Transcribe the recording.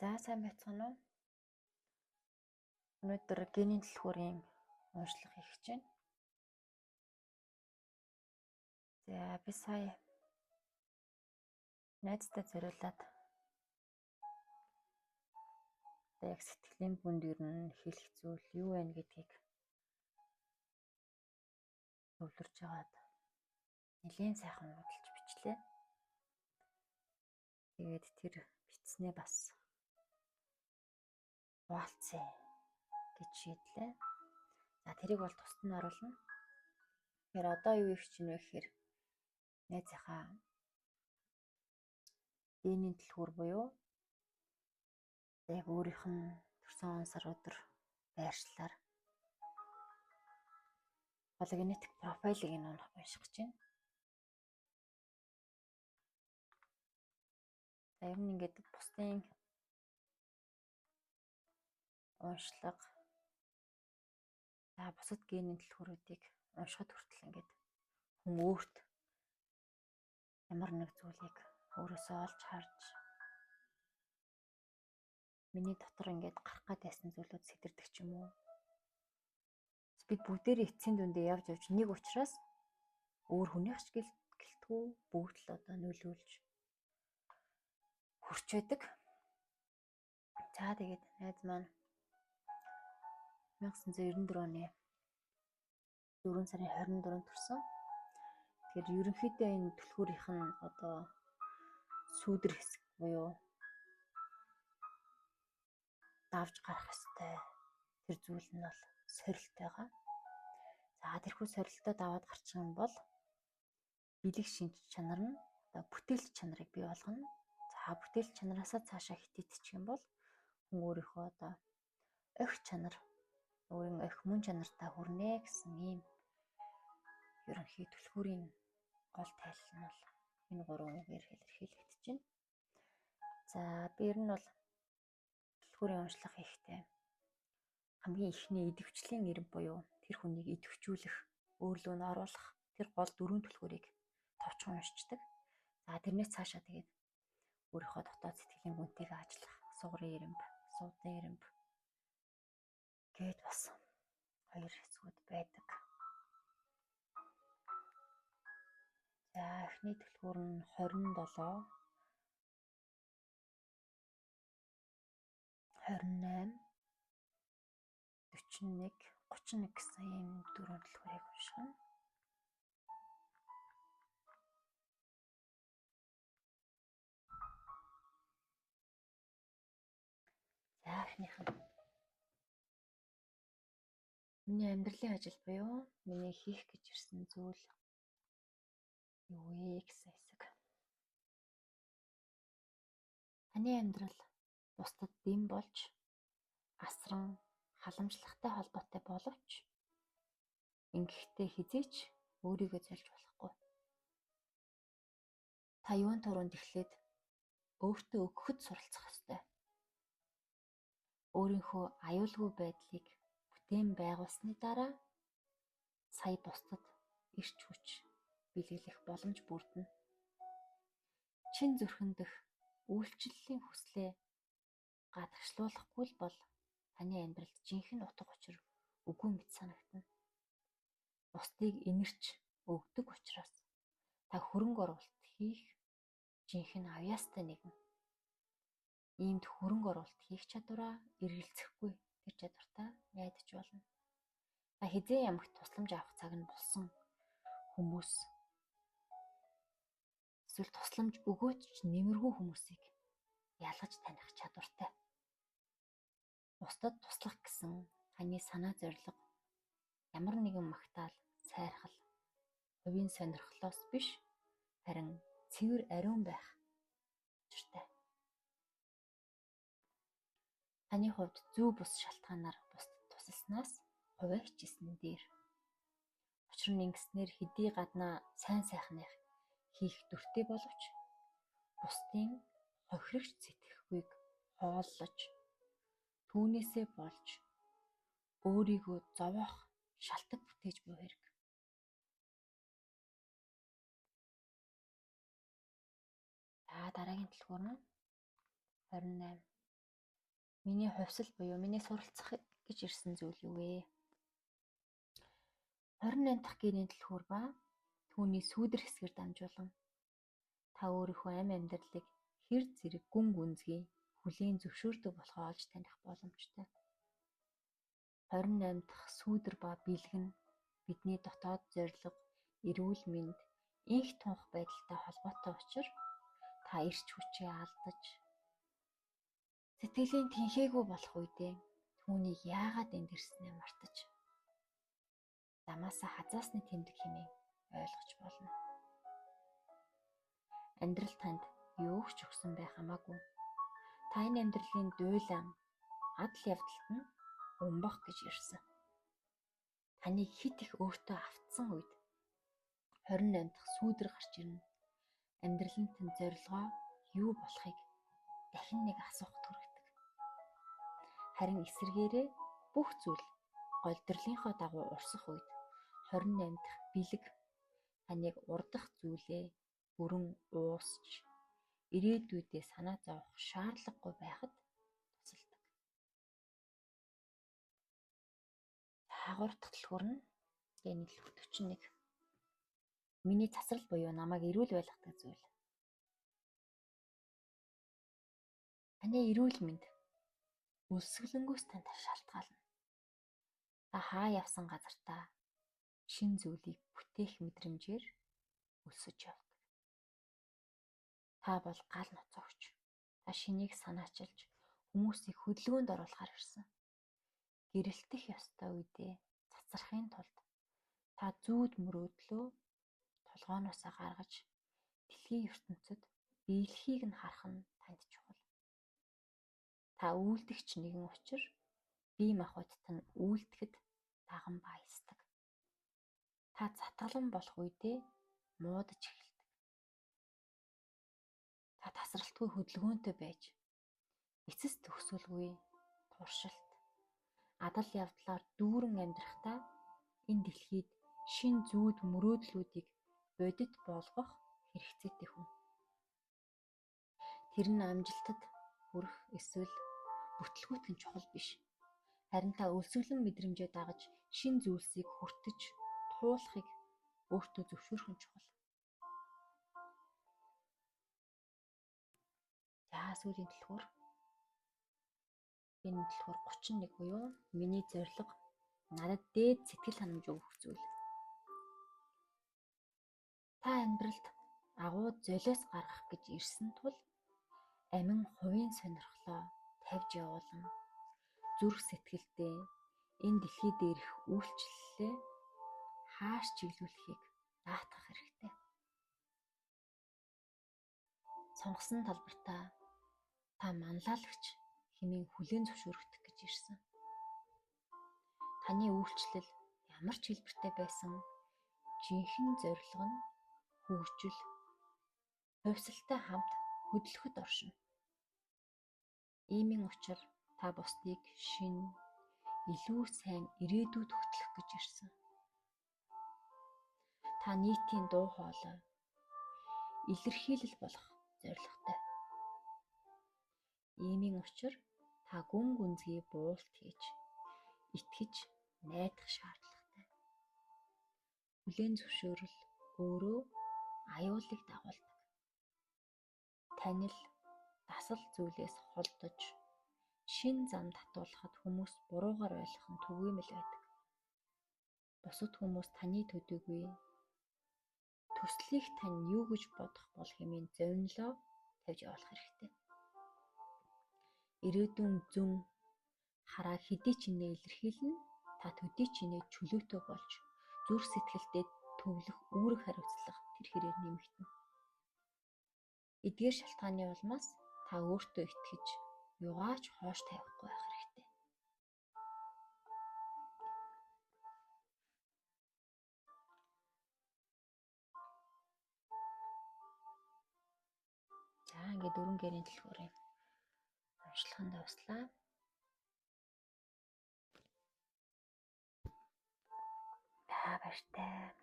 За сайн байцгаана уу? Өнөөдөр генийн түлхүүрийн уншлага хийх гэж байна. За би сая найздаа зориулаад одоо яг сэтгэлийн бүнд ер нь хэлэх зүйл юу вэ гэдгийг төвлөрж агаад нэлээн сайхан худалж бичлээ. Тэгээд тэр бичснээ бас хуваалцъя гэж шийдлээ. За тэрийг бол тусад нь оруулна. Тэгэхээр одоо юу их чинь вэ гэхээр найзынхаа генийн түлхүүр буюу яг өөрийнх нь төрсөн он сар өдөр байршлаар генетик профайлыг нь унших гэж байна. За ер нь ингээд бусдын уншлага за бусад генийн түлхүүрүүдийг уншихад хүртэл ингээд хүн өөрт ямар нэг зүйлийг өөрөөсөө олж харж миний дотор ингээд гарах гээд байсан зүйлүүд сэтэрдэг ч юм уу. Бид бүгдээрээ эцсийн дүндээ явж явж нэг учраас өөр хүнийх ч гэлтгүй бүгд л одоо нөлөөлж хурч байдаг. За тэгээд найз маань 1994 оны 4 сарын 24-нд төрсөн. Тэгэхээр ерөнхийдөө энэ түлхүүрийнх нь одоо сүүдэр хэсэг буюу давж гарах ёстой тэр зүйл нь бол сорилт байгаа. За тэрхүү сорилтоо даваад гарчих юм бол бэлэг шинж чанар нь одоо бүтээлч чанарыг бий болгоно. За бүтээлч чанараасаа цаашаа хитийдчих юм бол хүн өөрийнхөө одоо ох чанар, өөрийн ох мөн чанартаа хүрнэ гэсэн ийм ерөнхий түлхүүрийн гол тайлал нь бол энэ гурван үгээр илэрхийлэгдэж байна. За би ер нь бол түлхүүрийн уншлага хийхдээ хамгийн эхний идэвхжлийн эрен буюу тэр хүнийг идэвхжүүлэх, өөрлөө нь оруулах тэр гол дөрвөн түлхүүрийг товчхон уншчихдаг. За тэрнээс цаашаа тэгээд өөрийнхөө дотоод сэтгэлийн гүнтэйгээ ажиллах, сугарын эрэмб, суудын эрэмб гээд бас хоёр хэсгүүд байдаг. За эхний түлхүүр нь 27, 28, 41, 31 гэсэн ийм дөрвөн түлхүүрийг уншина. За эхнийх нь миний амьдралын ажил буюу миний хийх гэж ирсэн зүйл юу вэ гэсэн хэсэг. Таны амьдрал бусдад дэм болж асран халамжлахтай холбоотой боловч ингэхдээ хэзээ ч өөрийгөө зольж болохгүй. Та юун түрүүнд эхлээд өөртөө өгөхөд суралцах ёстой. Өөрийнхөө аюулгүй байдлыг бүтээн байгуулсны дараа сая бусдад эрч хүч бэлэглэх боломж бүрдэнэ. Чин зүрхэн дэх үйлчлэлийн хүслээ гадагшлуулахгүй л бол таны амьдралд жинхэнэ утга учир үгүй мэт санагдана. Бусдыг инэрч өгдөг учраас та хөрөнгө оруулалт хийх жинхэнэ авьяастай нэгэн. Иймд хөрөнгө оруулалт хийх чадвараа эргэлзэхгүй тэр чадвартаа найдаж болно. Та хэзээ ямагт тусламж авах цаг нь болсон хүмүүс эсвэл тусламж өгөөч ч нэмэргүй хүмүүсийг ялгаж таних чадвартай. Бусдад туслах гэсэн таны санаа зорилго ямар нэгэн магтаал, сайрхал, хувийн сонирхлоос биш харин цэвэр ариун байх учиртай. Таны хувьд зүү бус шалтгаанаар бусдад тусалснаас хувиа хичээсэн дээр. Учир нь ингэснээр хэдий гаднаа сайн сайхных хийх дуртай боловч бусдын хохирогч сэтгэхүйг хооллож түүнээсээ болж өөрийгөө зовоох шалтаг бүтээж буй хэрэг. За дараагийн түлхүүр нь 28. Миний хувьсал буюу миний суралцах гэж ирсэн зүйл юу вэ? 28 дахь гэрийн түлхүүр ба түүний сүүдэр хэсгээр дамжуулан та өөрийнхөө амь амьдралыг хэр зэрэг гүн гүнзгий хүлээн зөвшөөрдөг болохоо олж таних боломжтой. 28 дахь сүүдэр ба бэлэг нь бидний дотоод зорилго, эрүүл мэнд, энх тунх байдалтай холбоотой учраас та эрч хүчээ алдаж сэтгэлийн тэнхээгүй болох үедээ түүнийг яагаад энд ирснээ мартаж замаасаа хазаасны тэмдэг хэмээн ойлгож болно. Амьдрал танд юу ч өгсөн байх хамаагүй. Та энэ амьдралын дуйлан адал явдалд нь умбах гэж ирсэн. Таныг хит их өөртөө автсан үед 28 дахь сүүдэр гарч ирнэ. Амьдралын тань зорилгоо юу болохыг дахин нэг асуухад хүргэдэг. Харин эсрэгээрээ бүх зүйл голдролынхоо дагуу урсах үед 28 дахь бэлэг таныг урдах зүйлээ бүрэн уусч ирээдүйдээ санаа зовох шаардлагагүй байхад тусалдаг. За 3 дахь түлхүүр нь гений түлхүүр 41. Миний цацрал буюу намайг эрүүл байлгадаг зүйл. Таны эрүүл мэнд өлсгөлөнгөөс танд шалтгаална. Та хаа явсан газартаа шин зүйлийг бүтээх мэдрэмжээр өлсөж явдаг. Та бол гал ноцоогч. Та шинийг санаачилж хүмүүсийг хөдөлгөөнд оруулахар ирсэн. Гэрэлтэх ёстой үедээ цацрахын тулд та зүүд мөрөөдлөө толгооноосоо гаргаж дэлхийн ертөнцид биелэхийг нь харах нь танд чухал. Та үйлдэгч нэгэн учир бие махбод тань үйлдэхэд даган баясдаг. Та затгалан болох үедээ муудаж эхэлдэг. Та тасралтгүй хөдөлгөөнтэй байж эцэс төгсгөлгүй туршилт адал явдлаар дүүрэн амьдрахдаа энэ дэлхийд шин зүүд мөрөөдлүүдийг бодит болгох хэрэгцээтэй хүн. Тэр нь амжилтад хүрэх эсвэл бүтлгүүтэх нь чухал биш. Харин та өлсгөлэн мэдрэмжээ дагаж шин зүйлсийг хүртэж туулахыг өөртөө зөвшөөрөх нь чухал. За сүүлийн түлхүүр. Энэ түлхүүр 31 буюу миний зорилго надад дээд сэтгэл ханамж өгөх зүйл. Та амьдралд агуу золиос гаргах гэж ирсэн тул амин хувийн сонирхлоо тавьж явуулан зүрх сэтгэлдээ энэ дэлхий дээрх үйлчлэлээ хааш чиглүүлэхийг даатгах хэрэгтэй. Сонгосон талбартаа та манлайлагч хэмээн хүлээн зөвшөөрөгдөх гэж ирсэн. Таны үйлчлэл ямар ч хэлбэртэй байсан жинхэнэ зорилго нь хөгжил, хувьсалтай хамт хөдлөхөд оршино. Иймийн учир та бусдыг шинэ, илүү сайн ирээдүйд хөтлөх гэж ирсэн. Та нийтийн дуу хоолой, илэрхийлэл болох зорилготой. Иймийн учир та гүн гүнзгий буулт хийж, итгэж найдах шаардлагатай. Хүлээн зөвшөөрөл өөрөө аюулыг дагуулдаг. Танил, дасал зүйлээс холдож, шин зам татуулахад хүмүүс буруугаар ойлгох нь түгээмэл байдаг. Бусад хүмүүс таны төдийгүй төслийг тань юу гэж бодох бол хэмээн зовнилоо тавьж явуулах хэрэгтэй. Ирээдүйн зүн хараа хэдий ч нэ илэрхийлнэ, та төдий ч нэ чөлөөтэй болж зүрх сэтгэлдээ төвлөх үүрэг хариуцлага тэр хэрээр нэмэгдэнэ. Эдгээр шалтгааны улмаас та өөртөө итгэж югаач хоош тавихгүй байх хэрэгтэй. За ингээд дөрвөн гэрийн түлхүүрийн уншилгаанд дуслаа. За баяртай.